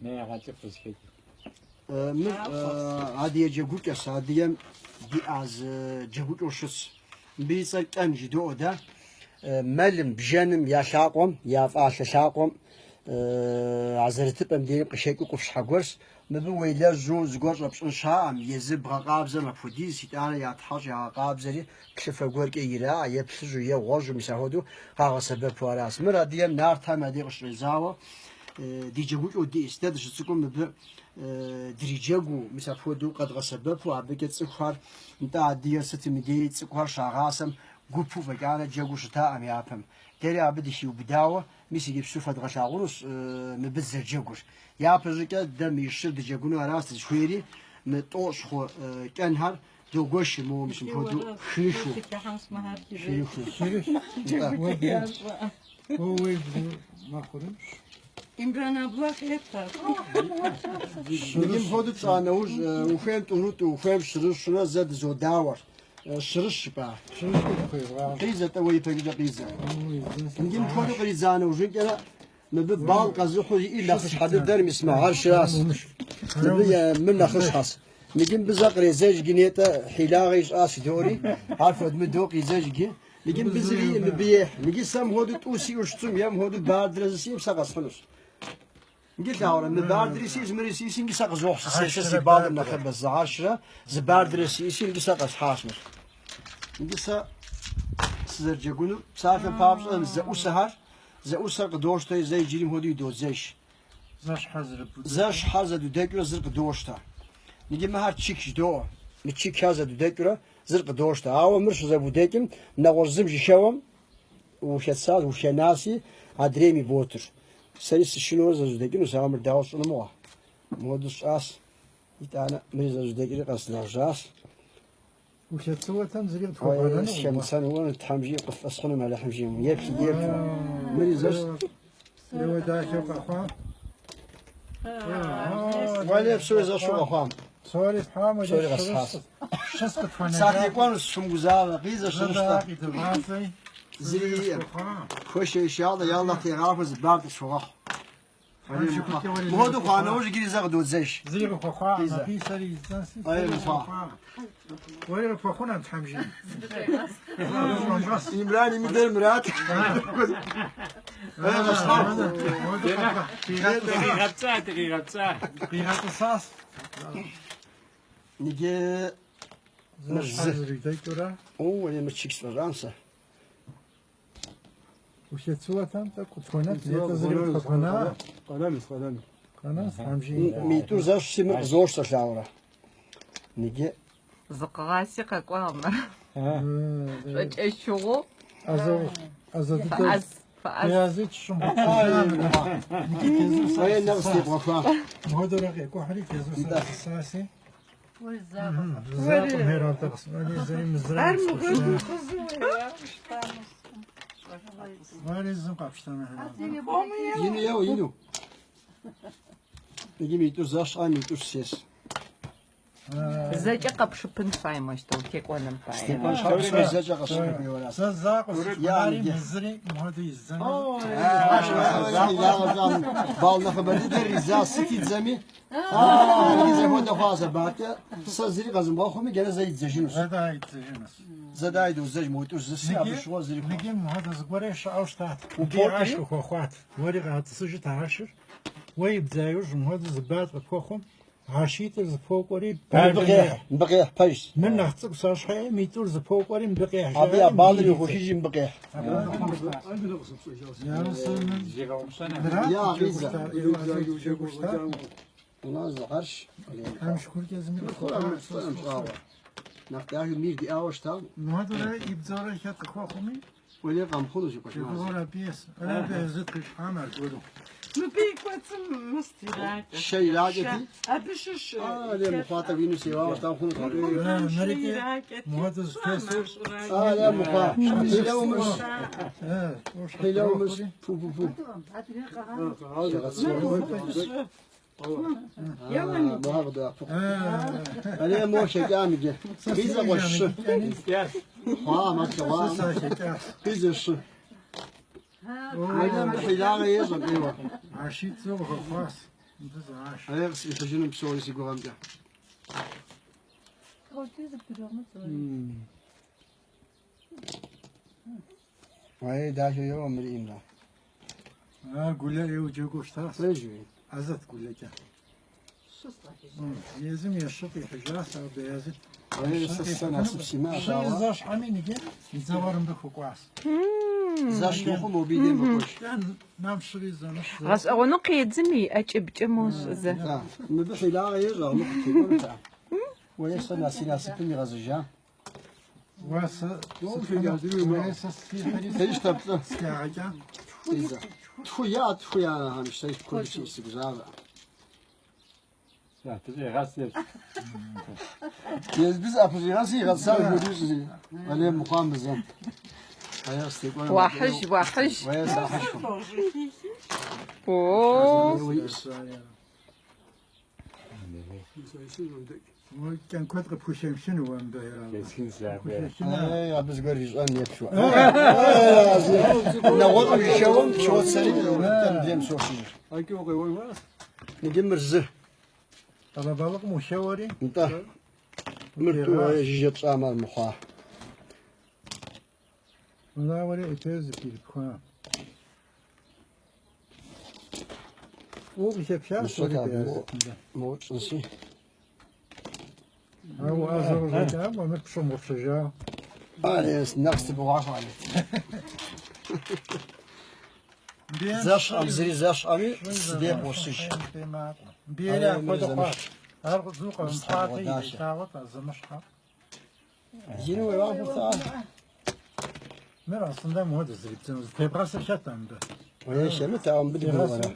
Мыр адыгэ джэгукӏэщ, адыгэм диӏа зы джэгукӏэу щытщ. Мыбы и цӏэр кӏэн жыдоӏэ дэ. Мэлым, бжэным я лъакъуэм, я фӏалъэ лъакъуэм а зэрытыпӏэм дейм къыхэкӏыу къупщхьэ гуэрщ. Мыбы уелэжьу зыгуэр щӏэпщӏын щыӏэкъым, езыр бгъэкъабзэм апхуэдиз, итӏанэ ятхьэщӏ ягъэкъабзэри плъыфэ гуэркӏэ ираӏэ, е плъыжьу, е гъуэжьу, мис апхуэдэу къагъэсэбэпу аращ. Мыр адыгэм нартхэм я дей къыщыщӏэдзауэ ди джэгукӏэу диӏэщ. Дэ дыщыцӏыкӏум мыбы дриджэгуу, мис апхуэдэу къэдгъэсэбэпу, абыкӏэ цӏыхухэр, нтӏэ адыгэр сытым и деи цӏыкӏухэр щагъасэм гупу фӏэкӏанэ джэгуу щытаӏым япэм. Дэри абы дыхиубыдауэ, мис иджыпсту фэдгъэлъагъунущ мыбы дызэрыджэгур. Япэ щӏыкӏэ дэ мы щыр дыджэгуну аращ дызыхуейри, мы тӏощӏ хъу кӏэнхэр догуэшыр моуэ мис мыпхуэдэу хырыхыу. Хырыхыу. Имран абла хета. Иджы мыпхуэдэу тщӏа нэужь, ухуейм тӏурытӏу, ухуейм щырыщурэ зэ дызодауэр. Щырыщ жыпӏа? Къидзэ-тӏэ уэ ипэкӏэ къидзэ. Иджы мыпхуэдэу къридза нэужьынкӏэрэ мыбы балл къэзыхьу иӏэр нэхъыщхьэ дыдэр мис мы гьэршыращ. Мыбы мыр нэхъыщхьэщ. Иджы мыбы зэ къредзэж иджы нетӏэ хьилагъэ ищӏащ жыдоӏэри, ар хуэдмыдэу къидзэж иджы. Иджы мыбы зыри мыбы ехь. Иджы сэ мыпхуэдэу тӏу сиӏэу щытым, е мыпхуэдэу баардрэ зы сиӏэм сэ къэсхьынущ. Иджы лъагъурэ, мы баардри сиӏэщ, мыри сиӏэщ, иджы сэ къызохь, сэ си баллыр нэхъыбэ, зы гьэршрэ зы баардрэ сиӏэщи, иджы сэ къэсхьащ мыр. Иджы сэ сызэрыджэгунур, псалъэм папщӏэ, зэӏусэхэр, зэӏусэр къыдощтэри, зэ иджыри мыпхуэдэу идодзэж. Зэ щхьэр зэдудэкӏыурэ зыр къыдощтэ. Иджы мыхэр чик жыдоӏэ. Мы чикхэр зэдудэкӏыурэ зыр къыдощтэ. Ауэ мыр щызэбудэкӏым, нэгъуэщӏ зым жыхэуэм ухэтса, ухэнаси, адрейм иботыр. Сэри сышынэурэ зэзудэкӏынущ, ауэ мыр дауэ сщӏыну мыгъуэ? Мыуэду сщӏащ. Итӏанэ мыри зэзудэкӏри къэзлэжьащ. Ухецыуэтэм зыри къытхуэбгъэнэнукъым. Схэмыцэнуэ, Тхьэм жиӏэм къысфӏэсхъунум, Алыхьым жиӏэм. Еплъ, еплъ. Мыри зэщ. Еуэ дахэу къэхъуа. Уэлей псори зэщу къэхъуам. Псори схьам, Псори къэсхьащ. Щыс къытхуэнэжа. Сатекӏуэнущ, шумыгузавэ, къидзэ щырыщтэ. Къидывгъадзэи. Зыри иӏэм. Хуэшэ ишалэ, Яллахь тегъахуэ зы бард къысхуэгъэхъу. Мыхуэдэу хъуа нэужь иджыри зэ къыдодзэж. Зыри къыхуэхъуакъым, Къидзэ. абы и сэри идзэнси, Ай, мыхъуа. Уэри къыпхуэхъунэм, Тхьэм жиӏэм. Имран имыдэр мырат. Ай, къэсхьа. Дыкъигъэпцӏа, дыкъигъэпцӏа. Къигъэтӏысащ. Иджы Зэ щхьэр зэридэкӏыурэ. О, уэри мыр чик сфӏэщӏам сэ. Ухецыуэтэм тӏэкӏу къытхуэнэт, нетӏэ зыри къытхуэбгъэна. Къэнэнущ, къэнэнущ. Къэнэнщ, Тхьэм жиӏэм. Митӏур зэщхьщи, мыр къызощтэ лъагъурэ. Иджы Зыкъыгъаси къэкӏуагъ мыр. Шӏокӏэщыгъэу ӏэзэ ӏэзэ дыдэ. фэӏэз, фэӏэз. Языч щымыгъупщэжа Иджы тезыр сэ Уэ нэ къыстебгъэхуа. Мыхуэдэурэ къекӏухьри тезыр сэ сысаси. Закъуэм хералдэ къысӏуэри зэи мызрэ. Ар мыгуэду Уэри зым къэпщтэмэ хералдэ. Ину еуэ, ину. Иджы митӏур зэщхьэ, митӏур сес. Зэкӏэ къэпшыпын фай мощтэу текӏуэным пае. Степан щхьэ зэкӏэ къэсщыпын хуейуэ аращ. Сэ закъуэ Я, сыщӏэнари иджы. мызыри мыхуэдэу издзэну. Балл нэхъыбэ дыдэр идза сыт идзэми, иджы зэхуэдэ хъуащ абакӏэ. Сэ зыри къэзымыгъэхъуми, джэрэ зэ идзэжынущ. Зэ да идзэжынущ. Зэ да идозэж, моитӏур зыси, абы щыгъуэ зыри хъуа. Ныги мыхуэдэ зыгуэри щыӏэу щытат. Упортри? Гьэрш къыхуэхъуат. Уэри къагъэтӏысыжыт а гьэршыр. Уэ ибдза иужь мыхуэдэ зы бард къыпхуэхъум, гьэршитӏыр зыпокӏуэри Мыбы бардым къехь, ехь. мыбы къехь, пэжщ. Мыр нэхъ цӏыкӏу сэ щхьэи, митӏур зыпокӏуэри мыбы къехь. Абы я баллыр йохуэхыжи мыбы къехь. Я, къидзэ. У нас зы гьэрш. Тхьэм шыкуркӏэ зыми Мыр сщӏэӏым щӏагъуэ. Нэхъ дахэу мир диӏауэ щытам. Мыхуэдэурэ ибдзэурэ хэт къыхуэхъуми, Уэлей къэмыхъунущ и къуэш мазэ. Джэгугъуэр абы ес. Абы езы трилъхьам аргуэру. Мыбы и кӏуэцӏым мыст иракӏэ. Шэ иракӏэти. Абы щыщ. А, лей мыхъуа тӏэкӏу ину сеуауэ щытам хъунут. Мырикӏи мыхуэдэу зытесу. А, лей мыхъуа. Хьилэ умыщӏ. Хьилэ умыщӏ. Пу, пу, пу. Мохэр къыдэӏэпыкъу. Алей мо хэкӏам иджы. Къидзэ къуэш щы. Хъуам, ар тлъэгъуам. Къидзэ щы. Уэлей мыбы хьилагъэ ещӏэ, бейуэ. Гьэршитӏ зэ къыхэхъуащ. Мыбы зы гьэш. Арей къысфӏихьыжыным псори си гугъэмкӏэ. Уей, дахэу еуэ мыр Имрэ. Ар Гулэ ӏейуэ джэгуу щытащ. Пэжуи. ӏэзэт Гулэкӏэ. Езым ещыр къихьыжащ, ауэ Бэязыт. Уей, сэ насып симыӏэщ, Щыри ауэ. зэщхьэми ныджы и дзэуэр мыбы хуэкӏуащ. Зэщ мыхъум мобы и дей мэкӏуэж. Нам щыри зэмыщ. Гъэшӏэгъонэу къедзыми, ӏэкӏыбкӏэ мошӏызэ. Да, мыбы хьилагъэ ещӏэ, мыбы къытекӏуэнут ар. Уей, сэ си насыпым игъэзэжа. Уэ сэ уей, сэ сфихьри Тэри щтэплӏы. схагъэкӏа. Къидзэ. Тху я, тху я, хьэмыщ, сэ куэду си сыгузавэ. Езбы зыӏэпыщӏигъэси игъэтӏысащ хуэдиз. Алей мыхъуам мызэм. Ая сытекӏуэну. Уахьыжь, уахьыжь. Уей, сахьыжкъым. О, Уэ кӏэн куэд къыпхущемыщыну уэ мыбы Хущешына. Ей, абы зыгуэр ищӏэн еплъу. Нэгъуэщӏу жышэуэм щоцэри мыдрейм сошыжыр. Иджы мыр зы. Къэрэбалыкъым ухеуэри, Нтӏэ. Мыр тӏу жыжьэ тщӏам ар мыхъуа. унагъуэри ӏутейр зэпирыпхуа. Фӏыуэ къыхэпхащ Мыщэ уэри табу. Бэязыт мыбы. Моуэ тщӏынси. Ауэ ӏэзэ къыщӏэкӏам, уэ мыр пщымыгъупщэжауэ. Ари нэхъ сыбыгъуахуэ али. Зэщӏэм, зыри зэщӏэми, сыдей къосыж. Бери апхуэдэ хъуащ. Ар зу къэмыхъуати, Дахэ. илъагъуэт а зэмыщхьэ. Ину уеуа хъурт ар. Мыр аслында мыуэдэ зрибдзэну. Зытебгъэсыр хэт а мыбы? Уей, хэмыт, ауэ мыбы дыгурыӏуэрэ.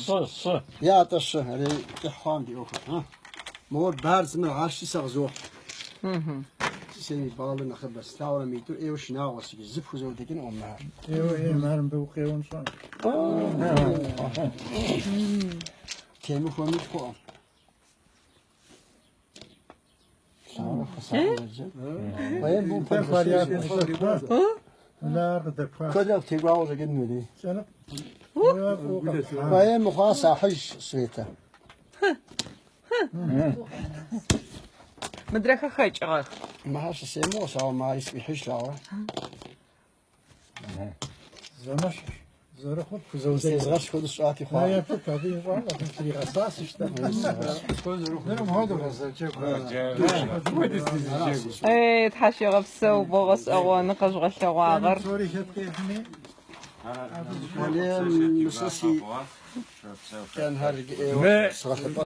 Щы, щы. Я атӏэ щы, арей кӏыхь хъуам ди ӏуэхур. А? Мор барз мыр гъащи сэ къызохь. Сэ и баллыр нэхъыбэ. Слъагъурэ митӏур ӏейуэ шынагъуэ сиджы. Зыпхузэудэкӏынукъым мыхэр. Еуэ, ей, мар мыбы укъеуэм щӏэн. Темыхуэми тхуӏэм. Лъагъурэ хуэсакъыу зэрыджэр. Уей, мыбы упэмылъэщ. Мыр къыдэпхуащ. Куэдрэ къытекӏуауэ щӏэкӏын мыри. Кӏэныфӏ. Уэ фӏыуэ къэпхьа. Уей, мыхъуа сахьыж, Светэ. Мыдрэхэр хэкӏыгъэх. Мыхэр щысемыгъуэщ, ауэ мари сфӏихьыж лъагъурэ. Зэмыщхьщ. Зэрыхъур пхузэудэкӏ. Зытезгъэщ хуэдэу сщӏати Ар хъуа. еплъыт, абы ищӏар, абы тригъэсащ щытэ. Мыр мыуэдэу зэрыджэгур. Эй, тхьэщегъэпсэу, бо гъэшӏэгъоны къэжъугъэлъэгъуагъэр. Псори хэт къихьми, Уэлей, мы сэ си кӏэнхэр ӏейуэ сгъэлъэпӏэн.